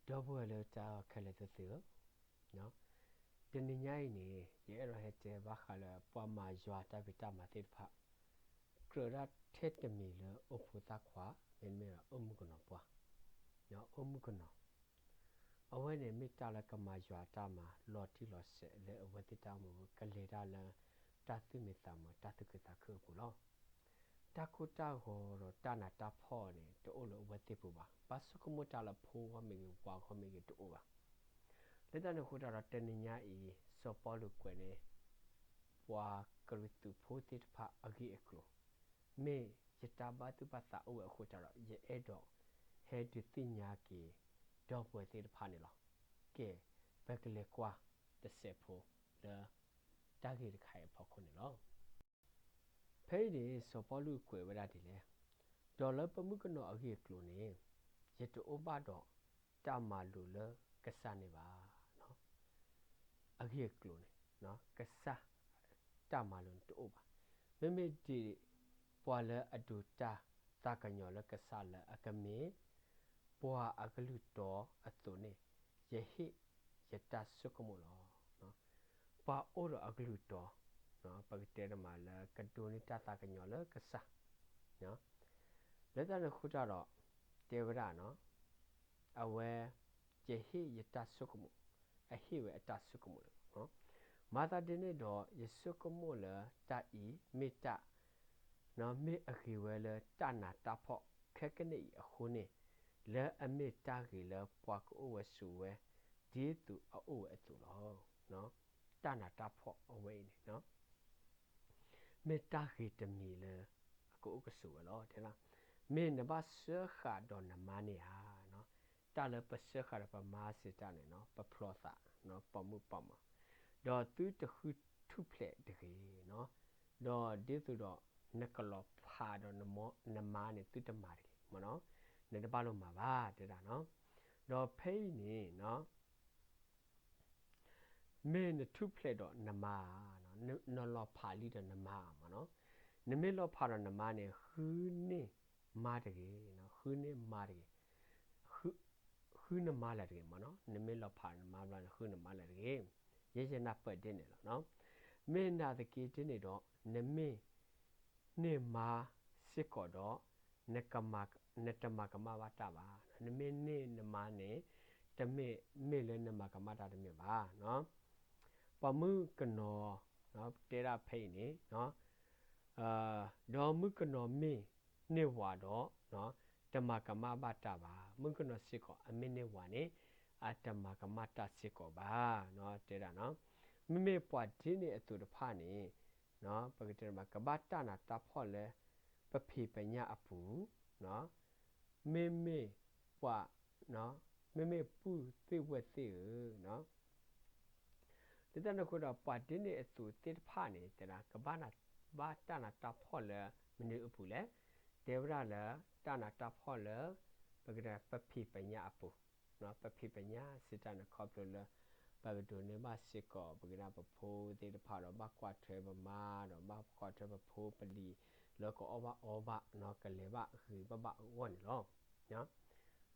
ဒီပုၢ်ဝဲၢ်လၢတၢ်အဲၣ်ခဲလၢာ်သ့ၣ်ဧၢ, တနံၤညါအံၤန့ၣ် ယအဲၣ်ဒိးဟဲတဲဘၣ်ဃးလၢပှၤမၤယွၤတၢ်ဖံးတၢ်မၤသ့ၣ်တဖၣ် ကြၢးဒၣ်ထဲတမံၤလၢအိၣ်ဖိသၣ်ခွါ မ့တမ့ၢ်ဒီးအိၣ်မုၣ်ကနီၤပှၢ်, အိၣ်မုၣ်ကနီၤ အဝဲန့ၣ်မ့ၢ်တၢ်လၢကမၤယွၤတၢ်မၤလီၤတံၢ်လီၤဆဲးလၢအဝဲသ့ၣ်တၢ်အိၣ်မူပူၤ ကလဲၤတၢ်လၢတၢ်သူၣ်မံသးမုာ် တၢ်သူၣ်ခုသးခုအပူၤလီၤ. တၢ်ကိၢ်တၢ်ဂီၤဒီးတၢ်နးတၢ်ဖှီၣ်န့ၣ် တအိၣ်လၢအဝဲသ့ၣ်ပူၤဘၣ်. ဘၣ်ဆိကမိၣ်တၢ်လၢဖိဂီၢ်မ့ၢ်ဂ့ၤ ဝၤဂီၢ်မ့ၢ်ဂ့ၤတအိၣ်ဘၣ်. လၢတၢ်န့ၣ်အဃိတၢ်ဒီးတနံၤညါအံၤ စီၤပီလူးကွဲးန့ၣ် ပှၤကရံၣ်သူးဖိသ့ၣ်တဖၣ်အဂ့ၢ်အကျိၤ မ့ၢ်ယတၢ်ဘၣ်သူၣ်ဘၣ်သးအိၣ်ဝဲအဃိတၢ်ဒီး ယအဲၣ်ဒိးဟဲဒုးသ့ၣ်ညါက့ၤ ဒီပုၢ်ဝဲၢ်သ့ၣ်တဖၣ်န့ၣ်လီၤ. ကဲ ပကလဲၤကွၢ်တစဲးဖိလၢ တၢ်ဂ့ၢ်တခါအံၤအဖီခိၣ်န့ၣ်လီၤ. ဖဲအံၤန့ၣ် စီၤပီလူးကွဲးဝဲဒၣ်ဒ်လဲၣ်, ဒီးလၢပမုၣ်ကနီၤအဂ့ၢ်အကျိၤန့ၣ် ယတအိၣ်ဘၣ်ဒီးတၢ်မၤလိာ်လၢကစၢ်န့ၣ်ဘၣ်. အဂ့ၢ်အကျိၤန့ၣ် ကစၢ်တၢ်မၤလိာ်န့ၣ်တအိၣ်ဘၣ်. မ့မ့ၢ်ဒ်ပှၤလၢအဒိးတၢ်သးကညီၤလၢကစၢ်လၢအကမ့ၢ် ပှၤအကလုၢ်တီအသိးန့ၣ် ယဟ့ၣ်ယတၢ်ဆိကမိၣ်လီၤ. ပှၤအိၣ်ဒီးအကလုၢ်တီ ပကတဲတမးလၢကဒိးန့ၢ်တၢ်သးကညီၤလၢကစၢ် လၢတၢ်န့ၣ်အဃိတၢ်ဒီး တဲဝဲဒၣ် အဝဲ ယဟ့ၣ်ယတၢ်ဆိကမိၣ်, အဟ့ၣ်ဝဲအတၢ်ဆိကမိၣ်လီၤ. မၤသးဒ်န့ၣ်ဒီး ယဆိကမိၣ်လၢတၢ်အံၤမ့ၢ်တၢ် မ့ၢ်အဂ့ၤဝဲလၢတၢ်နးတၢ်ဖှီၣ်ခဲကနံၣ်အံၤအဃိန့ၣ်, လၢအမ့ၢ်တၢ်ဂ့ၤလၢပှၤကအိၣ်ဝဲဆိးဝဲ ဒ်သိးအအိၣ်ဝဲအသိးလီၤ. တၢ်နးတၢ်ဖှီၣ်အဝဲအံၤန့ၣ် မ့ၢ်တၢ်ဂ့ၤတမံၤလၢ အကအိၣ်ကဆိးဝဲလီၤ. တဲဒၣ် မ့ၢ်နဘၣ်စၢဃာ်ဒီးနမါန့ၣ်ဧါ. တၢ်လၢပစၢဃာ်ဒီးပမါစံးတၢ်န့ၣ် ပဖျီသး ပိာ်မုၣ်ပိာ်မၢၤ, ဒီးသုတဃုထူၣ်ဖျဲးတဂ့ၤ, ဒီးဒ်သိးဒီး နကလီၤဖးဒီးနမါန့ၣ် သုတမၤတဂ့ၤ, နတဘၣ်လိာ်မၤဘၣ် တဲဒၣ်. ဒီးဖဲအံၤန့ၣ် မ့ၢ်နထူၣ်ဖျဲးဒီးနမါဧါ, နလီၤဖးလံဒီးနမါဧါမ့ၢ်နီၤ, နမ့ၢ်လီၤဖးဒီးနမါန့ၣ် ဃုန့ၢ်မါတဂ့ၤ, ဃုန့ၢ်မါတဂ့ၤ, ဃုနမါလၢာ်တဂ့ၤမ့ၢ်နီၤ, နမ့ၢ်လီၤဖးနမါဘျီန့ၣ် ဃုနမါလၢာ်တဂ့ၤ, ယဲယဲနၢ်ပၢၢ်ဒ်န့ၣ်လီၤ. မ့ၢ်နာ်သက့ဒ်န့ၣ်ဒီး နမ့ၢ် န့ၢ်မါစ့ၢ်ကီးဒီး နတမၤကမၣ်ဘၣ်တၢ်ဘၣ်. နမ့ၢ်န့ၢ်နမါန့ၣ် တမ့ၢ်မ့ၢ်လၢနမၤကမၣ်တၢ်တမ့ၢ်ဘၣ်. ပှၤမုၣ်ကနီၤ တဲဒၣ်ဖဲအံၤန့ၣ် ဒီးမုၣ်ကနီၤမ့ၢ်န့ၢ်ဝၤဒီး တမၤကမၣ်ဘၣ်တၢ်ဘၣ်. မုၣ်ကနီၤစ့ၢ်ကီး အမ့ၢ်န့ၢ်ဝၤန့ၣ် အတမၤကမၣ်တၢ်စ့ၢ်ကီးဘၣ် တဲဒၣ်. မ့မ့ၢ်ပှၤဒ်န့ၣ်အသိးတဖၣ်န့ၣ် ပကတဲမး ကဘၣ်တၢ်နးတၢ်ဖှီၣ်လၢ ပဖံးပညၣ်အပူၤ, မ့မ့ၢ်ပှၤ မ့မ့ၢ်ပုၢ်သ့ၣ်ဝဲၢ်သ့ၣ်ဧၢ, လၢတၢ်န့ၣ်အဃိဒီး ပှၤဒ်န့ၣ်အသိးသ့ၣ်တဖၣ်န့ၣ် တဲဒၣ် ကဘၣ်နး ဘၣ်တၢ်နးတၢ်ဖှီၣ်လၢမနုၤအပူၤလဲၣ်, တဲဝဲဒၣ်လၢတၢ်နးတၢ်ဖှီၣ်လၢ ပကတဲ ပဖံးပညၣ်အပူၤ, ပဖံးပညၣ်စံးတၢ်န့ၣ် ခီဖျိလၢ ပကဒိးန့ၢ်ဘၣ်စ့ၢ်ကီး ပကတဲ ပဖိသ့ၣ်တဖၣ်ဒီး ဘၣ်ကွၢ်ထွဲပမါဒီး ဘၣ်ကွၢ်ထွဲပဖိပလံၤ လၢကအီၣ်ဘၣ်အီဘၣ် ကလဲၤဘၣ်ဂ့ၤဘၣ်ဘၣ်အဂီၢ်န့ၣ်လီၤ.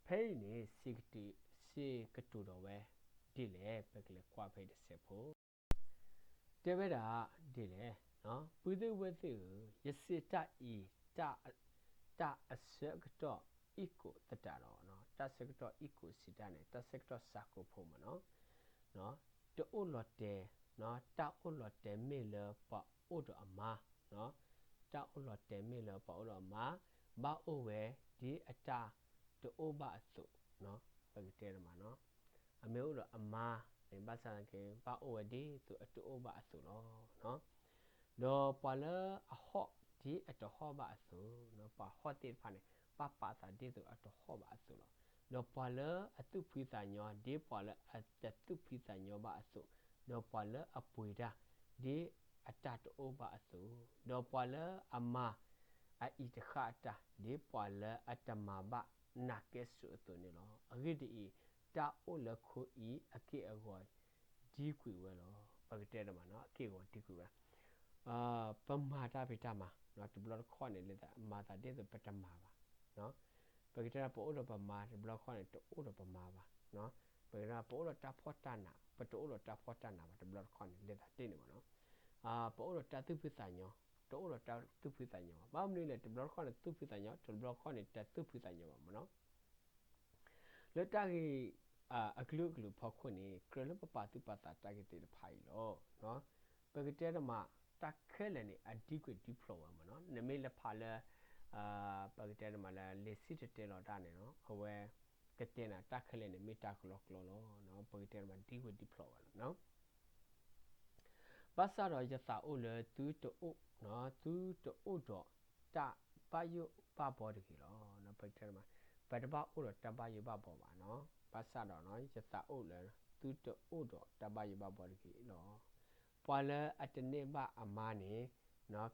ဖဲအံၤန့ၣ် စံးကတိၤ စံးကတိၤဒီးဝဲဒ်လဲၣ် ပကလဲၤကွၢ်ဖဲအံၤတစဲးဖိ တဲဝဲဒၣ်ဒ်လဲၣ်, ပုၢ်သ့ၣ်ဝဲၢ်သ့ၣ်ဧၢ, ယစံးတၢ်အံၤ တၢ်အဆၢကတီၢ်အံၣ်ကိးသတးဒီး, တၢ်ဆၢကတီၢ်အံၣ်ကိးစံးတၢ်န့ၣ် တၢ်ဆၢကတီၢ်စှၤကိးဖိမ့ၢ်နီၤ, တအိၣ်လီၤတဲာ်, တၢ်အိၣ်လီၤတဲာ်မ့ၢ်လၢပှၤအိၣ်ဒီးအမါ, တၢ်အိၣ်လီၤတဲာ်မ့ၢ်လၢပှၤအိၣ်ဒီးအမါ ဘၣ်အိၣ်ဝဲဒ်အတၢ်တအိၣ်ဘၣ်အသိး, ပကတဲတမးနီၤ, အမ့ၢ်အိၣ်ဒီးအမါန့ၣ် ဘၣ်ဆၣ်သနာ်က့ ဘၣ်အိၣ်ဝဲဒ်သိးအတအိၣ်ဘၣ်အသိးလီၤ. ဒီးပှၤလၢအဟီၣ်ဒ်အတဟီၣ်ဘၣ်အသိး, ပှၤဟီၣ်သ့ၣ်တဖၣ်န့ၣ် ဘၣ်ပာ်သးဒ်သိးအတဟီၣ်ဘၣ်အသိးလီၤ. ဒီးပှၤလၢအသူၣ်ဖှံသးညီ ဒ်ပှၤလၢအတသူၣ်ဖှံသးညီဘၣ်အသိး, ဒီးပှၤလၢအပှ့ၤတၢ် ဒ်အတၢ်တအိၣ်ဘၣ်အသိး, ဒီးပှၤလၢအမၤ အအံၤတဃၣ်အတၢ် ဒ်ပှၤလၢအတမၤဘၣ်နာ်ကဲစိးအသိးန့ၣ်လီၤ. အဂ့ၢ်ဒ်အံၤ, တၢ်အိၣ်လၢခိအံၤအက့ၢ်အဂီၤ ဒံကွံာ်ဝဲလီၤ. ပကတဲတမးနီၤ အက့ၢ်အဂီၤဒံကွံာ်ဝဲ, ပမၤတၢ်ဖံးတၢ်မၤ တဘျီတခီၣ်န့ၣ် လၢမၤသးဒ်သိးပတမၤဘၣ်, ပကတဲဒၣ်ပအိၣ်ဒီးပမါတဘျီတခီၣ်န့ၣ် တအိၣ်ဒီးပမါဘၣ်. ပကတဲဒၣ်ပအိၣ်ဒီးတၢ်ဖှီၣ်တၢ်နး ပတအိၣ်ဒီးတၢ်ဖှီၣ်တၢ်နးဘၣ် တဘျီတခီၣ်န့ၣ် လဲၤသးတ့ၢ်န့ၣ်မ့ၢ်နီၤ. ပအိၣ်ဒီးတၢ်သူၣ်ဖှံသးညီ, တအိၣ်ဒီးတၢ်သူၣ်ဖှံသးညီဘၣ်. ဘၣ်မနုၤလဲၣ် တဘျီတခီၣ်န့ၣ် သူၣ်ဖှံသးညီ, တဘျီတခီၣ်န့ၣ် တသူၣ်ဖှံသးညီဘၣ်မ့ၢ်နီၤ. လၢတၢ်ဂ့ၢ် အကလုာ်ကလုာ်ဖီခိၣ်န့ၣ် ကြၢးလၢပပာ်သူၣ်ပာ်သးတၢ်ဂ့ၢ်သ့ၣ်တဖၣ်အံၤလီၤ. ပကတဲတမး တၢ်ခဲလၢာ်န့ၣ် အဒံကွံာ်ဒံဖျိးဝဲမ့ၢ်နီၤ. နမ့ၢ်လဲၤဖးလၢ ပကတဲတမးလၢ လံာ်စံၣ်တဲၤတဲလီၤတၢ်န့ၣ်နီၤ အဝဲ ကတဲနၤတၢ်ခဲလၢာ်န့ၣ် မ့ၢ်တၢ်ကလီကလီလီၤ. ပကတဲတမး ဒံကွံာ်ဒံဖျိးဝဲလီၤ. ဘၣ်ဆၣ်ဒီးယသးအိၣ်လၢသုတအိၣ်, သုတအိၣ်ဒီးတၢ်ဘၣ်ယိၣ်ဘၣ်ဘီတဂ့ၤလီၤ. ပကတဲတမး ပတဘၣ်အိၣ်ဒီးတၢ်ဘၣ်ယိၣ်ဘၣ်ဘီဘၣ်နီၤ. ဘၣ်ဆၣ်ဒီး ယသးအိၣ်လၢ သုတအိၣ်ဒီးတၢ်ဘၣ်ယိၣ်ဘၣ်ဘီတဂ့ၤလီၤ. ပှၤလၢအတန့ၢ်ဘၣ်အမါန့ၣ်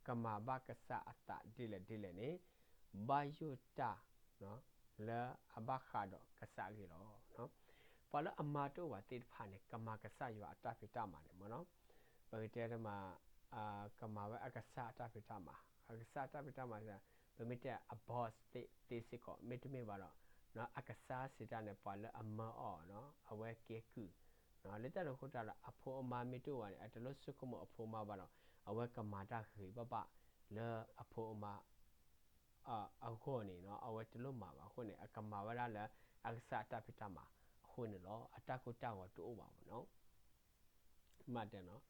ကမၤဘၣ်ကစၢ်အသးဒ်လဲၣ်ဒ်လဲၣ်န့ၣ် ဘၣ်ယိၣ်တၢ်လၢအဘၣ်ဃးဒီးကစၢ်အဂ့ၢ်လီၤ. ပှၤလၢအမါတအိၣ်ဘၣ်သ့ၣ်တဖၣ်န့ၣ် ကမၤကစၢ်ယွၤအတၢ်ဖံးတၢ်မၤန့ၣ်မ့ၢ်နီၤ. ပကတဲတမး ကမၤဝဲအကစၢ်အတၢ်ဖံးတၢ်မၤ, အကစၢ်အတၢ်ဖံးတၢ်မၤ ပမ့ၢ်တဲအ boss သ့စ့ၢ်ကီး မ့တမ့ၢ်ဘၣ်ဒီး အကစၢ်စံးတၢ်န့ၣ် ပှၤလၢအမၢအီၤနီၤ အဝဲကဲကုၢ်, လၢတၢ်န့ၣ်အဃိတၢ်ဒီး အဖိအမါမ့ၢ်တအိၣ်ဘၣ်န့ၣ် အတလိၣ်ဆိကမိၣ်အဖိအမါဘၣ်ဒီး အဝဲကမၤတၢ်ဂ့ၤဘၣ်ဘၣ်လၢအဖိအမါ အဂီၢ်န့ၣ်နီၤ အဝဲတလိၣ်မၤဘၣ်အဃိန့ၣ် အကမၤဝဲဒၣ်လၢအကစၢ်အတၢ်ဖံးတၢ်မၤအဃိန့ၣ်လီၤ. အတၢ်ကိၢ်တၢ်ဂီၤတအိၣ်ဘၣ်မ့ၢ်နီၤ. မ့ၢ်တဲနီၤ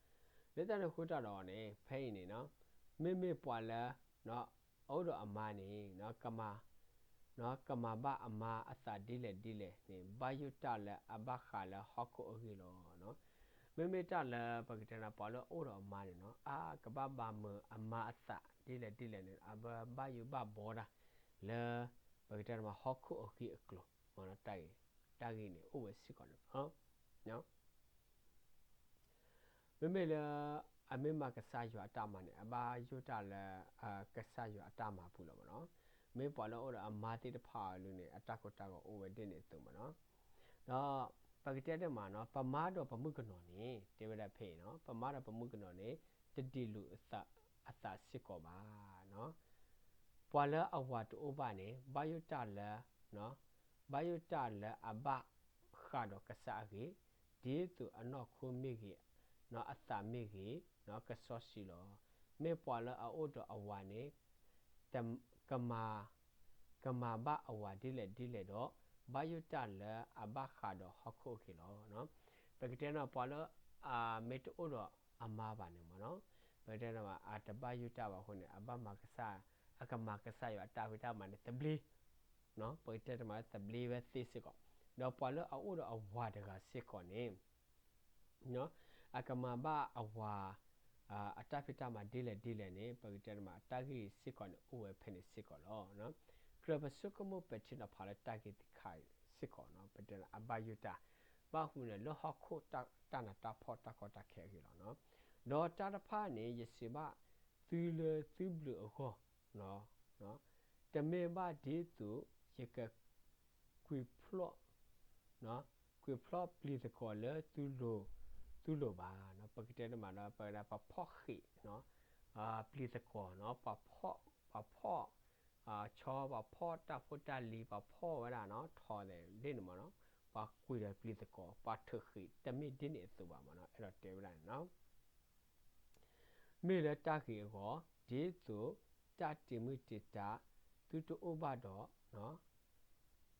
လၢတၢ်န့ၣ်အဃိတၢ်ဒီးန့ၣ် ဖဲအံၤန့ၣ်နီၤ မ့မ့ၢ်ပှၤလၢ အအိၣ်ဒီးအမါန့ၣ် ကမၤဘၣ်အမါအသးဒ်လဲၣ်ဒ်လဲၣ်န့ၣ် ဘၣ်ယိၣ်တၢ်လၢအဘၣ်ဃးလၢဟီၣ်ခိၣ်အဂ့ၢ်လီၤ. မ့မ့ၢ်တၢ်လၢပကတဲနီၤ ပှၤလၢအအိၣ်ဒီးအမါန့ၣ်နီၤ အကဘၣ်ဘၣ်မၢအမါအသးဒ်လဲၣ်ဒ်လဲၣ်န့ၣ် အဘၣ်ယိၣ်ဘၣ်ဘီတၢ်လၢ ပကတဲနီၤ ဟီၣ်ခိၣ်အဂ့ၢ်အကျိၤ တၢ်ဂ့ၢ်န့ၣ်အိၣ်ဝဲစ့ၢ်ကီးန့ၣ်လီၤ. မ့မ့ၢ်လၢ အမ့ၢ်မၤကစၢ်ယွၤအတၢ်မၤန့ၣ် အဘၣ်ယိၣ်တၢ်လၢ ကစၢ်ယွၤအတၢ်မၤပူၤလီၤမ့ၢ်နီၤ. မ့ၢ်ပှၤလၢအအိၣ်ဒီးအမါသ့ၣ်တဖၣ်အီၤလၢန့ၣ် အတၢ်ကိၢ်တၢ်ဂီၤအိၣ်ဝဲဒ်န့ၣ်အသိးမ့ၢ်နီၤ. ဒီးပကတဲတမးနီၤ ပမါဒီးပမုၣ်ကနီၤန့ၣ် တဲဝဲဒၣ်ဖဲအံၤနီၤ ပမါဒီးပမုၣ်ကနီၤန့ၣ် တဒ့ၣ်လူၤအသးစ့ၢ်ကီးဘၣ်. ပှၤလၢအဝၤတအိၣ်ဘၣ်န့ၣ် ဘၣ်ယိၣ်တၢ်လၢ ဘၣ်ယိၣ်တၢ်လၢအဘၣ်ဃးဒီးကစၢ်အဂ့ၢ်, ဒ်သိးအနီၢ်ခိမ့ၢ်ဂ့ၤ, အသးမ့ၢ်ဂ့ၤ, ကစီဆှံလီၤ. မ့ၢ်ပှၤလၢအအိၣ်ဒီးအဝၤန့ၣ် ကမၤ ကမၤဘၣ်အဝၤဒ်လဲၣ်ဒ်လဲၣ်ဒီး ဘၣ်ယိၣ်တၢ်လၢအဘၣ်ဃးဒီးဟီၣ်ခိၣ်အဂ့ၢ်လီၤ. ပကတဲနီၤ ပှၤလၢအမ့ၢ်တအိၣ်ဒီးအမါဘၣ်န့ၣ်မ့ၢ်နီၤ, ပကတဲနီၤ အတဘၣ်ယိၣ်တၢ်ဘၣ်အဃိန့ၣ် အဘၣ်မၤကစၢ်, အကမၤကစၢ်ယွၤအတၢ်ဖံးတၢ်မၤန့ၣ်သဘျ့, ပကတဲတမးသဘျ့ဝဲသ့စ့ၢ်ကီး, ဒီးပှၤလၢအအိၣ်ဒီးအဝၤတဂၤစ့ၢ်ကီးန့ၣ် အကမၤဘၣ်အဝၤ အတၢ်ဖံးတၢ်မၤဒ်လဲၣ်ဒ်လဲၣ်န့ၣ် ပကတဲတမး တၢ်ဂ့ၢ်စ့ၢ်ကီးန့ၣ် အိၣ်ဝဲဖဲန့ၣ်စ့ၢ်ကီးလီၤ. ကြၢးပဆိကမိၣ်ပဲာ်ထံနီၤဖးလၢတၢ်ဂ့ၢ်သ့ၣ်တခါအံၤစ့ၢ်ကီးနီၤ, ပတဲအဘၣ်ယိၣ်တၢ်, ဘၣ်မနုၤလဲၣ် လၢဟီၣ်ခိၣ်တၢ်နးတၢ်ဖှီၣ်တၢ်ကီတၢ်ခဲအဂ့ၢ်လီၤ. ဒီးတၢ်တဖၣ်န့ၣ် ယစံးဘၣ်သုလၢသုဘျုးအဂီၢ် တမ့ၢ်ဘၣ်ဒ်သိးယက ကွံာ်ဖျီၣ်, ကွံာ်ဖျီၣ်ပျံၤသကိးလၢသုလိၤ, သုလိၤဘၣ်. ပကတဲတမးဒီး ပဝဲဒၣ်ပဖီၣ်ဃံး ပျံၤသကိးနီၤ, ပှၤဖီၣ်, ပှၤဖီၣ်ဆီ, ပှၤဖီၣ်တၢ်ဖိတၢ်လံၤ, ပှၤဖီၣ်ဝဲဒၣ်နီၤ ထီၣ်သဲးဒ်န့ၣ်မ့ၢ်နီၤ, ပှၤကွံာ်ဒီးပျံၤသကိး, ပှၤထုးဃံး, တမ့ၢ်ဒ်န့ၣ်အသိးဘၣ်မ့ၢ်နီၤ, အဲၣ်ဒိးတဲဝဲဒၣ်န့ၣ်နီၤ. မ့ၢ်လၢတၢ်ဂ့ၢ်အဂီၢ်, ဒ်သိးတၢ်တ့ၢ်မုၢ်တ့ၢ်တာ် သုတအိၣ်ဘၣ်ဒီး,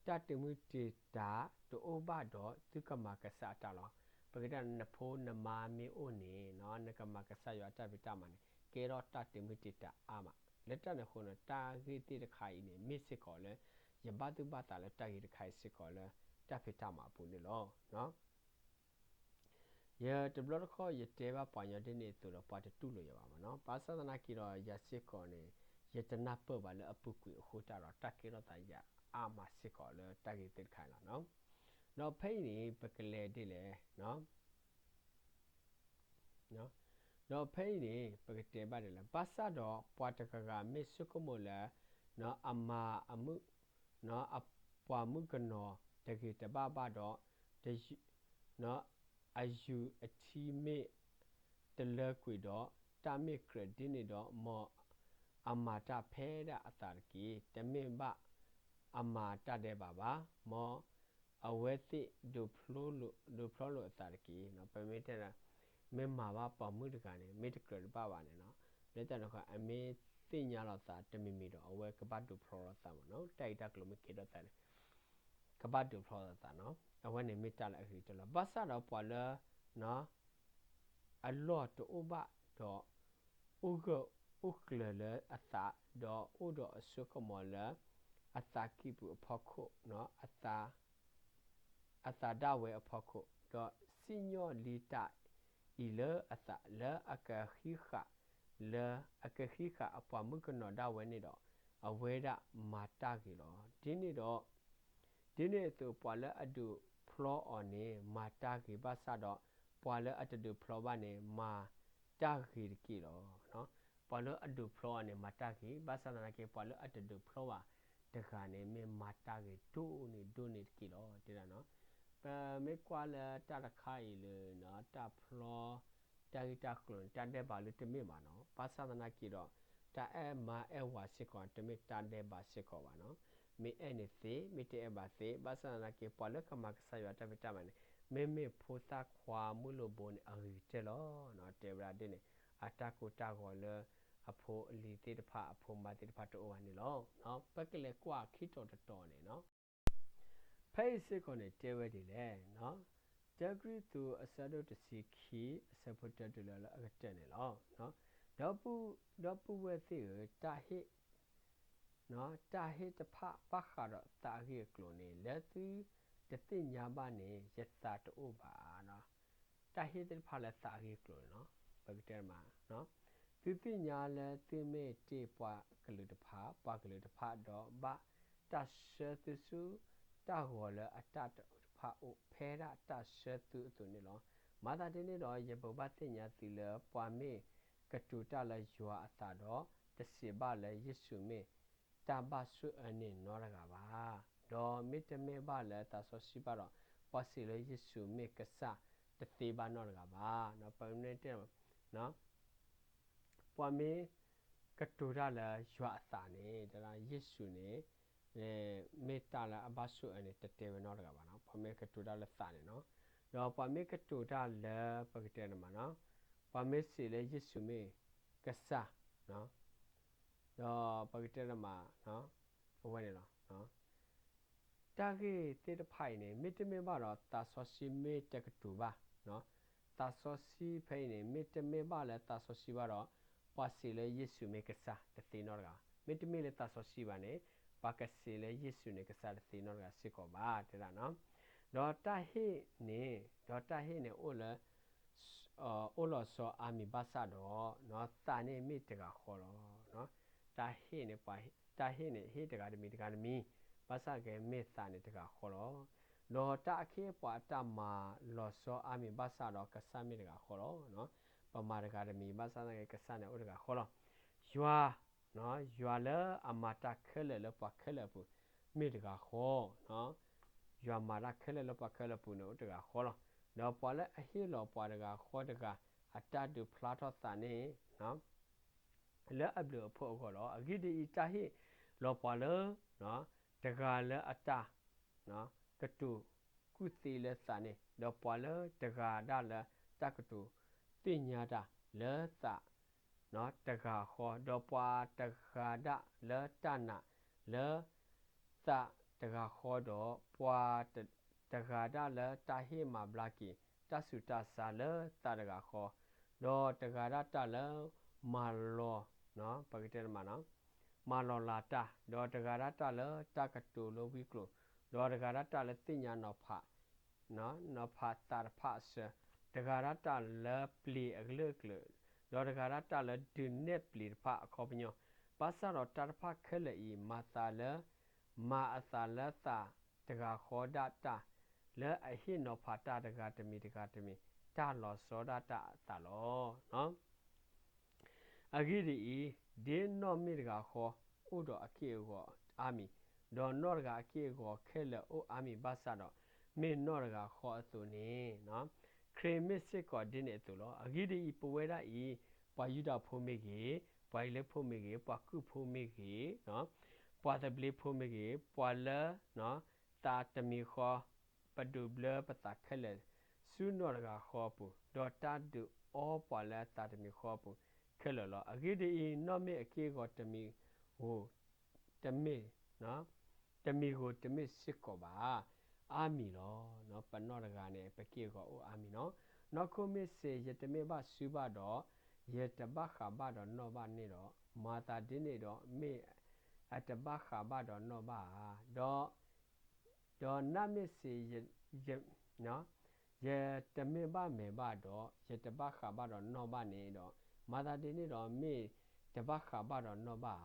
တၢ်တ့ၢ်မုၢ်တ့ၢ်တာ်တအိၣ်ဘၣ်ဒီး သုကမၤကစၢ်အတၢ်လီၤ. ပကတဲနဖိနမါမ့ၢ်အိၣ်န့ၣ် နကမၤကစၢ်ယွၤအတၢ်ဖံးတၢ်မၤန့ၣ် ကဲထီၣ်တၢ်တ့ၢ်မုၢ်တ့ၢ်တာ်အါမး. လၢတၢ်န့ၣ်အဃိန့ၣ် တၢ်ဂ့ၢ်သ့ၣ်တခါအံၤန့ၣ် မ့ၢ်စ့ၢ်ကီးလၢ ယဘၣ်သူၣ်ဘၣ်သးလၢတၢ်ဂ့ၢ်တခါအံၤစ့ၢ်ကီးလၢ တၢ်ဖံးတၢ်မၤအပူၤန့ၣ်လီၤ. ယတဘျီတခီၣ် ယတဲဘၣ်ပှၤကညီဒ်န့ၣ်အသိးဒီး ပှၤတတူၢ်လိာ်ယၤဘၣ်မ့ၢ်နီၤ. ဘၣ်ဆၣ်သနာ်က့ဒီး ယၤစ့ၢ်ကီးန့ၣ် ယတနၢ်ပၢၢ်ဘၣ်လၢအပူၤကွံာ်အဃိတၢ်ဒီး တၢ်ကဲထီၣ်သးယၤအါမးစ့ၢ်ကီးလၢတၢ်ဂ့ၢ်သ့ၣ်တခါအံၤလီၤ. ဒီးဖဲအံၤန့ၣ် ပကလဲၤဒ်လဲၣ် ဒီးဖဲအံၤန့ၣ် ပကတဲဘၣ်ဒ်လဲၣ်, ဘၣ်ဆၣ်ဒီးပှၤတဂၤဂၤမ့ၢ်ဆိကမိၣ်လၢ အမါအမုၣ် အပှၤမုၣ်ကနီၤတဂ့ၤတဘၣ်ဘၣ်ဒီး အယုၢ်အထံမ့ၢ်တလၢကွံာ်ဒီး တၢ်မ့ၢ်ကြၢးဒ်န့ၣ်ဒီး မ် အမၤတၢ်ဖဲဒၣ်အသးတက့ၢ်. တမ့ၢ်ဘၣ်အမၤတၢ်ဒဲးဘးဘၣ်. မ်အဝဲသ့ၣ်ဒုးဖျီလိာ်အသးတက့ၢ်. ပမ့ၢ်တဲ မ့ၢ်မၤဘၣ်ပိာ်မုၣ်တဂၤန့ၣ် မ့ၢ်တကြၢးတဘၣ်ဘၣ်န့ၣ်နီၤ, လၢတၢ်န့ၣ်ဃီ အမ့ၢ်သ့ၣ်ညါလီၤသးတမံၤမံၤဒီး အဝဲကဘၣ်ဒုးဖျီလီၤသးမ့ၢ်နီၤ, တၢ်ဂ့ၢ်တၢ်ကျိၤမ့ၢ်ကဲထီၣ်သးန့ၣ် ကဘၣ်ဒုးဖျီလီၤသးနီၤ. အဝဲန့ၣ်မ့ၢ်တၢ်လၢအဂ့ၤကတၢၢ်လီၤ. ဘၣ်ဆၣ်ဒီးပှၤလၢ အလီၢ်တအိၣ်ဘၣ်ဒီး အိၣ်ဂၢၢ်အိၣ်ကျၢၤလၢအသး, ဒီးအိၣ်ဒီးအစိကမီၤလၢ အသးကံၢ်ပူၤအဖီခိၣ်, အသးဒၣ်ဝဲအဖီခိၣ်, ဒီးစံၣ်ညီၣ်လံတၢ်အံၤလၢအသး, လၢအကဃံဃာ်, လၢအကဃံဃာ်အပှၤမုၣ်ကနီၤဒၣ်ဝဲန့ၣ်ဒီး အဝဲဒၣ်မၤတၢ်ဂ့ၤလီၤ. ဒ်န့ၣ်ဒီး ဒ်န့ၣ်အသိး ပှၤလၢအဒုးဖျီအီၤန့ၣ် မၤတၢ်ဂ့ၤဘၣ်ဆၣ်ဒီး ပှၤလၢအတဒုးဖျီဘၣ်န့ၣ် မၤတၢ်ဂ့ၤတက့ၢ်လီၤ. ပှၤလၢအဒုးဖျီအီၤန့ၣ် မၤတၢ်ဂ့ၤ, ဘၣ်ဆၣ်သနာ်က့ ပှၤလၢအတဒုးဖျီဘၣ်တဂၤန့ၣ် မ့ၢ်မၤတၢ်ဂ့ၤဒိၣ်န့ၢ်ဒိၣ်န့ၢ်တက့ၢ်လီၤ. တဲဒၣ်နီၤ, ပမ့ၢ်ကွၢ်လၢတၢ်တခါအံၤလၢ တၢ်ဖျီ တၢ်ဂ့ၢ်တၢ်ကျိၤန့ၣ် တၢ်ဒဲးဘးလၢတမ့ၢ်ဘၣ်နီၤ, ဘၣ်ဆၣ်သနာ်က့ဒီး တၢ်အဲၣ်မါအဲၣ်ဝၤစ့ၢ်ကီး တမ့ၢ်တၢ်ဒဲးဘးစ့ၢ်ကီးဘၣ်နီၤ. မ့ၢ်အဲၣ်န့ၣ်သ့, မ့ၢ်တအဲၣ်ဘၣ်သ့, ဘၣ်ဆၣ်သနာ်က့ ပှၤလၢကမၤကစၢ်ယွၤတၢ်ဖံးတၢ်မၤန့ၣ် မ့မ့ၢ်ဖိသၣ်ခွါမုၣ်လိၣ်ဘိန့ၣ် အဂ့ၤကတၢၢ်လီၤ. တဲဝဲဒၣ်ဒ်န့ၣ် အတၢ်ကိၢ်တၢ်ဂီၤလၢ အဖိအလံၤသ့ၣ်တဖၣ် အဖိမါသ့ၣ်တဖၣ်တအိၣ်ဘၣ်န့ၣ်လီၤ. ပကလဲၤကွၢ်ခံတီၤတတီၤန့ၣ်နီၤ. ဖဲအံၤစ့ၢ်ကီးန့ၣ် တဲဝဲဒ်လဲၣ်, တၢကရံၣ်သူးအဆၢဒိၣ်တဆံခံ အဆၢဖိတၢတုၤလၢအကတၢၢ်န့ၣ်လီၤ. ဒီပုၢ်ဝဲၢ်သ့ၣ်ဧၢ, တၢ်ဟ့ၣ်, တၢ်ဟ့ၣ်တဖၣ်ဘၣ်ဃးဒီးသးအဂ့ၢ်အကျိၤန့ၣ် လၢသုတသ့ၣ်ညါဘၣ်န့ၣ် ယသးတအိၣ်ဘၣ်. တၢ်ဟ့ၣ်သ့ၣ်တဖၣ်လၢသးအဂ့ၢ်အကျိၤန့ၣ်လီၤ. ပကတဲမး, သုသ့ၣ်ညါလၢသုမ့ၢ်တ့ၢ်ပှၤကလုာ်တဖၣ်, ပှၤကလုာ်တဖၣ်ဒီးဘၣ်တၢ်ဆှၢသုဆူတၢ်ဂီၤလၢအတၢ်တအိၣ်တဖၣ်အိၣ် ဖဲဒၣ်တၢ်ဆှၢသုအသိးန့ၣ်လီၤ. မၤသးဒ်န့ၣ်ဒီး ယဘိးဘၣ်သ့ၣ်ညါသုလၢ ပှၤမ့ၢ်ကတိၤတၢ်လၢယွၤအသးဒီး တစံးဘၣ်လၢယ့ၣ်ၡူးမ့ၢ်တၢ်ဘၣ်ဆိၣ်အၢန့ၣ်နီတဂၤဘၣ်. ဒီးမ့တမ့ၢ်ဘၣ်လၢသးစီဆှံဘၣ်ဒီး ပှၤစံးလၢယ့ၣ်ၡူးမ့ၢ်ကစၢ်တသ့ဘၣ်နီတဂၤဘၣ်. ပမ့ၢ်တဲ ပှၤမ့ၢ်ကတိၤတၢ်လၢယွၤအသးန့ၣ် တဒၣ်ယ့ၣ်ၡူးန့ၣ် မ့ၢ်တၢ်လၢအဘၣ်ဆိၣ်အၢန့ၣ် တတဲဝဲနီတဂၤဘၣ်နီၤ. ပှၤမ့ၢ်ကတိၤတၢ်လၢသးန့ၣ်နီၤ, ဒီးပှၤမ့ၢ်ကတိၤတၢ်လၢ ပကတဲတမးနီၤ, ပှၤမ့ၢ်စံးလၢယ့ၣ်ၡူးမ့ၢ်ကစၢ်, ဒီးပကတဲတမး အဝဲန့ၣ်လီၤ. တၢ်ဂ့ၢ်သ့ၣ်တဖၣ်အံၤန့ၣ် မ့တမ့ၢ်ဘၣ်ဒီး သးစီဆှံမ့ၢ်တကတိၤဘၣ်, သးစီဆှံဖဲအံၤန့ၣ် မ့တမ့ၢ်ဘၣ်လၢသးစီဆှံဘၣ်ဒီး ပှၤစံးလၢယ့ၣ်ၡူးမ့ၢ်ကစၢ်တသ့နီတဂၤ, မ့တမ့ၢ်လၢသးစီဆှံဘၣ်န့ၣ် ပှၤကစံးလၢယ့ၣ်ၡူးန့ၣ်ကစၢ်တသ့နီတဂၤစ့ၢ်ကီးဘၣ် တဲဒၣ်နီၤ. ဒီးတၢ်ဟ့ၣ်န့ၣ်, ဒီးတၢ်ဟ့ၣ်န့ၣ်အိၣ်လၢ အိၣ်လီၤဆီအါမံၤဘၣ်ဆၣ်ဒီး သးန့ၣ်မ့ၢ်တဂၤဃီလီၤ. တၢ်ဟ့ၣ်န့ၣ် ပှၤ, တၢ်ဟ့ၣ်န့ၣ် ဟ့ၣ်တဂၤတမံၤတဂၤတမံၤ, ဘၣ်ဆၣ်ကဲမ့ၢ်သးန့ၣ်တဂၤဃီလီၤ. ဒီးတၢ်အခ့အပှၤအတၢ်မၤလီၤဆီအါမံၤဘၣ်ဆၣ်ဒီး ကစၢ်မ့ၢ်တဂၤဃီလီၤ. ပမၤတဂၤတမံၤ ဘၣ်ဆၣ်သနာ်က့ ကစၢ်န့ၣ်အိၣ်တဂၤဃီလီၤ. ယွၤ, ယွၤလၢအမၤတၢ်ခဲလၢာ်လၢပှၤခဲလၢာ်အပူၤ မ့ၢ်တဂၤဃီ, ယွၤမၤတၢ်ခဲလၢာ်လၢပှၤခဲလၢာ်အပူၤန့ၣ် အိၣ်တဂၤဃီလီၤ. ဒီးပှၤလၢအဟ့ၣ်လီၤပှၤတဂၤဃီတဂၤ အတၢ်ဒုးဖျါထီၣ်သးန့ၣ် လၢအဘျုးအဖှိၣ်အဂီၢ်လီၤ. အဂ့ၢ်ဒ်အံၤ, တၢ်ဟ့ၣ်လီၤပှၤလၢ တဂၤလၢအတၢ် ကတိၤကူၣ်သ့လၢသးန့ၣ်, ဒီးပှၤလၢတဂၤဒၣ်လၢတၢ်ကတိၤသ့ၣ်ညါတၢ်လၢသး တဂၤဃီ, ဒီးပှၤတဂၤဒၣ်လၢတၢ်နာ်လၢသးတဂၤဃီ, ဒီးပှၤတဂၤဒၣ်လၢတၢ်ဟ့ၣ်မၤဘျါက့ၤ တၢ်ဆူးတၢ်ဆါလၢသးတဂၤဃီ, ဒီးတဂၤဒၣ်တၢ်လၢမၤလီၤ, ပကတဲတမးနီၤ, မၤလီၤလးတၢ်, ဒီးတဂၤဒၣ်တၢ်လၢတၢ်ကတိၤလၢဝံကျိၤ, ဒီးတဂၤဒၣ်တၢ်လၢသ့ၣ်ညါနီၤဖး နီၤဖးသးတဖၣ်အဆၢ, တဂၤဒၣ်တၢ်လၢပျ့ၤအကလုာ်ကလုာ်, ဒီးတဂၤဒၣ်တၢ်လၢဒုးနဲၣ်ပျ့ၤတဖၣ်အခီပညီ, ဘၣ်ဆၣ်ဒီးတၢ်တဖၣ်ခဲလၢာ်အံၤ မၤသးလၢ မၤအသးလၢသးတဂၤဃီဒၣ်တၢ်, လၢအဟ့ၣ်နီၤဖးတၢ်တဂၤတမံၤတဂၤတမံၤ, တၢ်လီၤဆီဒၣ်တၢ်အသးလီၤ. အဂ့ၢ်ဒ်အံၤ, ဒ်နီၢ်မ့ၢ်တဂၤဃီ အိၣ်ဒီးအခ့အဂီၤအါမံၤ, ဒီးနီၢ်တဂၤအခ့အဂီၤခဲလၢာ်အိၣ်အါမံၤဘၣ်ဆၣ်ဒီး, မ့ၢ်နီၢ်တဂၤဃီအသိးန့ၣ်, ခရံာ်မ့ၢ်စ့ၢ်ကီးဒ်န့ၣ်အသိးလီၤ. အဂ့ၢ်ဒ်အံၤ, ပဝဲဒၣ်အံၤ, ပှၤယူဒၤဖိမ့ၢ်ဂ့ၤ, ပှၤအံၤလၢဖိမ့ၢ်ဂ့ၤ, ပှၤကုၢ်ဖိမ့ၢ်ဂ့ၤ, ပှၤသဘျ့ဖိမ့ၢ်ဂ့ၤ, ပှၤလၢ သးတမံၤဃီ ပဒိးဘျၢပသးခဲလၢာ် ဆူနီၢ်တဂၤဃီအပူၤ, ဒီးတၢ်ဒုးအီပှၤလၢအသးတမံၤဃီအပူၤခဲလၢာ်လီၤ. အဂ့ၢ်ဒ်အံၤ, နီၢ်မ့ၢ်အက့ၢ်အဂီၤတမံၤဧိၤ တမ့ၢ် တမံၤဧိၤတမ့ၢ်စ့ၢ်ကီးဘၣ်. အါမံၤလီၤ. ပနီၢ်တဂၤန့ၣ် ပက့ၢ်အဂီၤအိၣ်အါမံၤနီၤ. နီၢ်ခိမ့ၢ်စံး, ယတမ့ၢ်ဘၣ်စုဘၣ်ဒီး, ယတဘၣ်ဃးဘၣ်ဒီးနီၢ်ဘၣ်န့ၣ်ဒီး, မၤသးဒ်န့ၣ်ဒီး မ့ၢ်အတဘၣ်ဃးဘၣ်ဒီးနီၢ်ဘၣ်ဧါ. ဒီး ဒီးနၢ်မ့ၢ်စံး, ယ ယတမ့ၢ်ဘၣ်မဲာ်ဘၣ်ဒီး, ယတဘၣ်ဃးဘၣ်ဒီးနီၢ်ဘၣ်န့ၣ်ဒီး, မၤသးဒ်န့ၣ်ဒီး မ့ၢ်တဘၣ်ဃးဘၣ်ဒီးနီၢ်ဘၣ်ဧါ.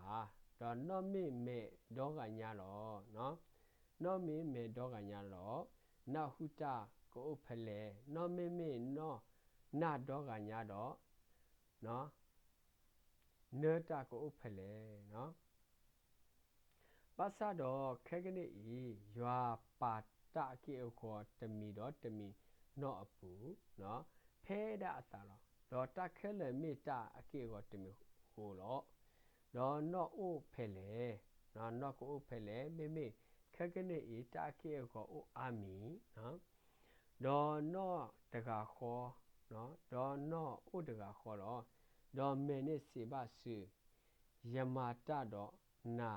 ဒီးနီၢ်မ့ၢ်မဲာ်ဒီဂၤညါလီၤ. နီၢ်မ့ၢ်မဲာ်ဒီဂၤညါလီၤ. နၢ်ဟူတၢ်ကအိၣ်ဖဲလဲၣ်. နီၢ်မ့မ့ၢ်နီၢ်နၢ်ဒီဂၤညါဒီး နၢတၢ်ကအိၣ်ဖဲလဲၣ်. ဘၣ်ဆၣ်ဒီးခဲကနံၣ်အံၤ ယွၤပာ်တၢ်အက့ၢ်အဂီၤတမံၤဒီးတမံၤနီၢ်အပူၤ, ဖဲဒၣ်အသးလီၤ. ဒီးတၢ်ခဲလၢာ်မ့ၢ်တၢ်အက့ၢ်အဂီၤတမံၤဧိၤလီၤ. ဒီးနီၢ်အိၣ်ဖဲလဲၣ်. နီၢ်ကအိၣ်ဖဲလဲၣ်. မ့မ့ၢ်ခဲကနံၣ်အံၤ တၢ်အက့ၢ်အဂီၤအိၣ်အါမံၤ ဒီးနီၢ်တဂၤဃီ, ဒီးနီၢ်အိၣ်တဂၤဃီလီၤ. ဒီးမဲာ်န့ၣ်စံးဘၣ်စု, ယမၤတၢ်ဒီးနၤ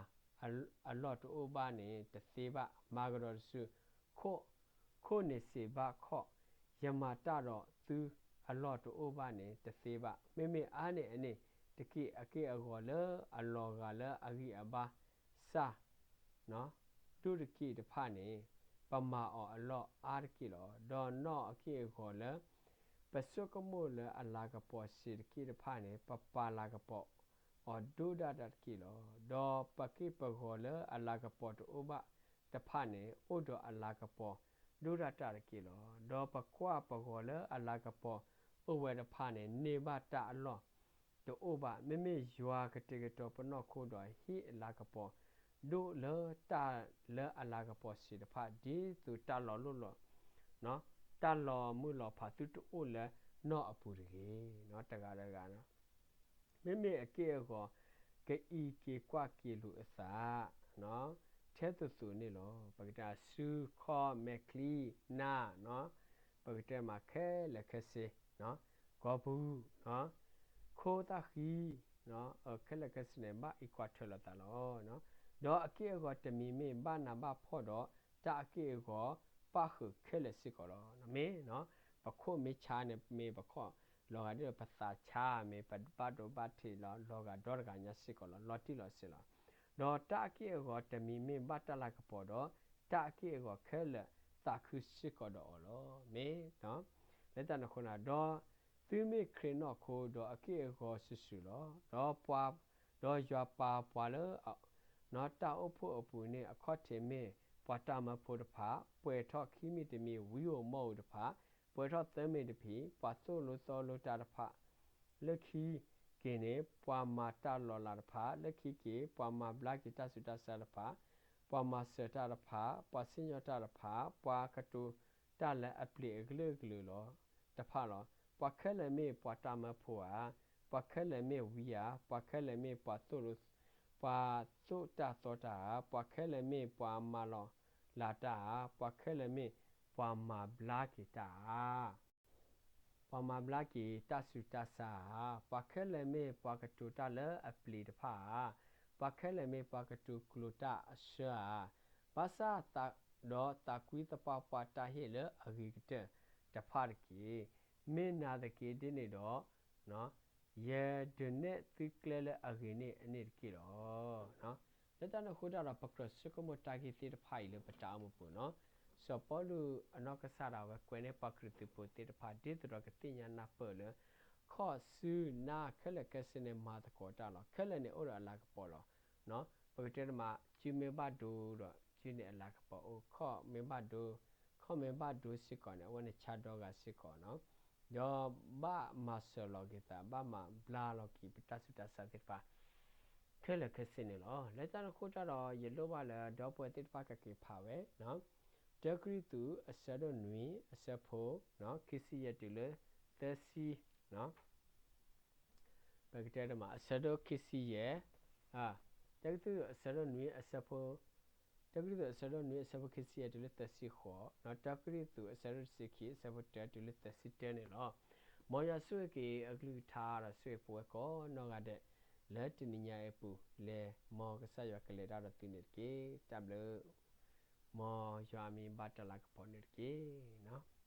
အလီၢ်တအိၣ်ဘၣ်န့ၣ်တသ့ဘၣ်. မၤကဒီးတစု, ခိၣ်, ခိၣ်န့ၣ်စံးဘၣ်ခီၣ်, ယမၤတၢ်ဒီးသုအလီၢ်တအိၣ်ဘၣ်န့ၣ်တသ့ဘၣ်. မ့မ့ၢ်အါန့ၢ်အန့ၣ်တက့ၢ်. အက့ၢ်အဂီၤလၢအလီၤဂာ်လၢအဂံၢ်အဘါစၢ် ဒိၣ်တက့ၢ်တဖၣ်န့ၣ် ပမၤအီၤအလီၢ်အါတက့ၢ်လီၤ. ဒီးနီၢ်အက့ၢ်အဂီၤလၢ ပဆိကမိၣ်လၢအလၤကပီၤစံးတက့ၢ်တဖၣ်န့ၣ် ပပာ်လၤကပီၤအီၤဒိၣ်ဒၣ်တၢ်တက့ၢ်လီၤ. ဒီးပက့ၢ်ပဂီၤလၢအလၤကပီၤတအိၣ်ဘၣ်တဖၣ်န့ၣ် အိၣ်ဒီးအလၤကပီၤဒိၣ်ဒၣ်တၢ်တက့ၢ်လီၤ. ဒီးပကွၢ်ပဂီၤလၢအလၤကပီၤအိၣ်ဝဲတဖၣ်န့ၣ် န့ၢ်ဘၣ်တၢ်အလီၢ် တအိၣ်ဘၣ်. မ့မ့ၢ်ယွၤကတဲာ်ကတီၤပနီၢ်ခိဒီး ဟ့ၣ်အလၤကပီၤဒိၣ်လၢတၢ်လၢအလၤကပီၤစံးတဖၣ် ဒ်သိးတၢ်လီၤလိၢ်လီၤ, တၢ်လီၤမုၢ်လီၤဖးသုတအိၣ်လၢနီၢ်အပူၤတဂ့ၤ. တဂၤတဂၤ မ့မ့ၢ်အက့ၢ်အဂီၤ ကအံးက့ၤကွၢ်က့ၤလိာ်အသး ထဲသိးသိးန့ၣ်လီၤ. ပကတဲစုခီၣ်မဲာ်ချံနၢ် ပကတဲမးခဲလၢာ်ခဲဆ့ ကိာ်ပူၤ ခိသၣ်ဃံ ခဲလၢာ်ခဲဆ့န့ၣ် ဘၣ်အံးကွၢ်ထွဲလိာ်သးလီၤ. ဒီးအက့ၢ်အဂီၤတမံၤမ့ၢ်ဘၣ်နးဘၣ်ဖှီၣ်ဒီး တၢ်အက့ၢ်အဂီၤပၣ်ဃုာ်ခဲလၢာ်စ့ၢ်ကီးလီၤ. မ့ၢ် ပခိၣ်မ့ၢ်ဆါန့ၣ် မ့ၢ်ပခီၣ်လီၤဂာ်ဒ်ဒီးပသးဆါ မ့ၢ်ပဘၣ်ဒိဘၣ်ထံးလီၤ လီၤဂာ်ဒီတဂၤညါစ့ၢ်ကီးလီၤ. လီၤတံၢ်လီၤဆဲးလီၤ. ဒီးတၢ်အက့ၢ်အဂီၤတမံၤမ့ၢ်ဘၣ်တၢ်လၤကပီၤဒီး တၢ်အက့ၢ်အဂီၤခဲလၢာ်သးခုစ့ၢ်ကီးဒီးအီၤလီၤ. မ့ၢ် လၢတၢ်န့ၣ်အဃိ ဒီးသုမ့ၢ်ခရံာ်နီၢ်ခိ ဒီးအက့ၢ်အဂီၤစုာ်စုာ်လီၤ. ဒီးပှၤ ဒီးယွၤပာ်ပှၤလၢ တၢ်အိၣ်ဖှိၣ်အပူၤန့ၣ် အခီၣ်ထံးမ့ၢ်ပှၤတၢ်မၢဖိတဖၣ်, ပှဲၤထီၣ်ခံမံၤတမံၤ ဝံဧိၤမီၣ်ဧိၤတဖၣ်, ပှဲၤထီၣ်သၢမံၤတဖံး ပှၤသိၣ်လိသီလိတၢ်တဖၣ်, လၢခံက့ၤန့ၣ် ပှၤမၤတၢ်လီၤလးတဖၣ်, လၢခံက့ၤ ပှၤမၤဘျါက့ၤတၢ်ဆူးတၢ်ဆါတဖၣ်, ပှၤမၤစၢၤတၢ်တဖၣ်, ပှၤစံၣ်ညီၣ်တၢ်တဖၣ်, ပှၤကတိၤတၢ်လၢအပျ့ၤအကလုာ်ကလုာ်လီၤတဖၣ်လီၤ. ပှၤခဲလၢာ်မ့ၢ်ပှၤတၢ်မၢဖိဧါ, ပှၤခဲလၢာ်မ့ၢ်ဝံဧါ, ပှၤခဲလၢာ်မ့ၢ်ပှၤသိၣ်လိ ပှၤသိၣ်တၢ်သီတၢ်ဧါ, ပှၤခဲလၢာ်မ့ၢ်ပှၤမၤလီၤလးတၢ်ဧါ, ပှၤခဲလၢာ်မ့ၢ်ပှၤမၤဘျါက့ၤတၢ်ဧါ, ပှၤမၤဘျါက့ၤတၢ်ဆူးတၢ်ဆါဧါ, ပှၤခဲလၢာ်မ့ၢ်ပှၤကတိၤတၢ်လၢအပျ့ၤတဖၣ်ဧါ, ပှၤခဲလၢာ်မ့ၢ်ပှၤကတိၤကျိၤတၢ်အဆၢဧါ, ဘၣ်ဆၣ်သး ဒီးသးကွံသပှၢ်ပှၢ်တၢ်ဟ့ၣ်လၢအဂ့ၤကတၢၢ်တဖၣ်တက့ၢ်. မ့ၢ်နာ်သက့ဒ်န့ၣ်ဒီး ယဒုးနဲၣ်သုကျဲလၢအဂ့ၤန့ၣ်အန့ၣ်တက့ၢ်လီၤ. လၢတၢ်န့ၣ်အဃိတၢ်ဒီး ပကြၢးဆိကမိၣ်တၢ်ဂ့ၢ်သ့ၣ်တဖၣ်အံၤလၢပတၢ်အိၣ်မူပူၤနီၤ. စီၤပီလူးအနီၢ်ကစၢ်ဒၣ်ဝဲကွဲးန့ၢ်ပှၤခရံာ်သုးဖိသ့ၣ်တဖၣ် ဒ်သိးဒီးကသ့ၣ်ညါနၢ်ပၢၢ်လၢ ခီၣ်စုနၢ်ခဲလၢာ်ခဲဆ့န့ၣ်မၤသကိးတၢ်လီၤ. ခဲလၢာ်န့ၣ်အိၣ်ဒီးအလၤကပီၤလီၤ. ပကတဲတမး စုမ့ၢ်ဘၣ်ဒိဒီး စုန့ၣ်အလၤကပီၤအိၣ်, ခီၣ်မ့ၢ်ဘၣ်ဒိ, ခီၣ်မ့ၢ်ဘၣ်ဒိစ့ၢ်ကီးန့ၣ် အဝဲန့ၣ်ဆါဒီဂၤစ့ၢ်ကီးနီၤ. ဒီးဘၣ်မၤစၢၤလီၤက့ၤသး ဘၣ်မၤဘျါလီၤက့ၤပတၢ်ဆူးတၢ်ဆါသ့ၣ်တဖၣ် ခဲလၢာ်ခဲဆ့န့ၣ်လီၤ. လၢတၢ်န့ၣ်အဃိတၢ်ဒီး ယလိၣ်ဘၣ်လၢဒီပုၢ်ဝဲၢ်သ့ၣ်တဖၣ်ကက့ၤဖးဝဲ တၢကရံၣ်သူး အဆၢဒိၣ်နွံ အဆၢဖိ ခံဆံယဲၢ်တုၤလၢသၢဆံ ပကတဲတမး အဆၢဒိၣ်ခံဆံယဲၢ်, တၢကရံၣ်သူးအဆၢဒိၣ်နွံအဆၢဖိ, တၢကရံၣ်သူးအဆၢဒိၣ်နွံအဆၢဖိခံဆံယဲၢ်တုၤလၢသၢဆံဃိး, တၢကရံၣ်သူးအဆၢဒိၣ်တဆံခံအဆၢဖိတၢတုၤလၢသၢဆံတၢန့ၣ်လီၤ. မ်ယွၤဆိၣ်ဂ့ၤက့ၤအကလုၢ်ကထါဒီးဆိၣ်ဂ့ၤပဝဲကိးနီၢ်ဂၤဒဲး လၢတနံၤညါအံၤအပူၤ လၢမ်ကစၢ်ယွၤကလဲၤတၢ်ဒီးသုန့ၣ်တက့ၢ်. တၢ်ဘျုး, မ်ယွၤအမံၤဘၣ်တၢ်လၤကပီၤန့ၣ်တက့ၢ်.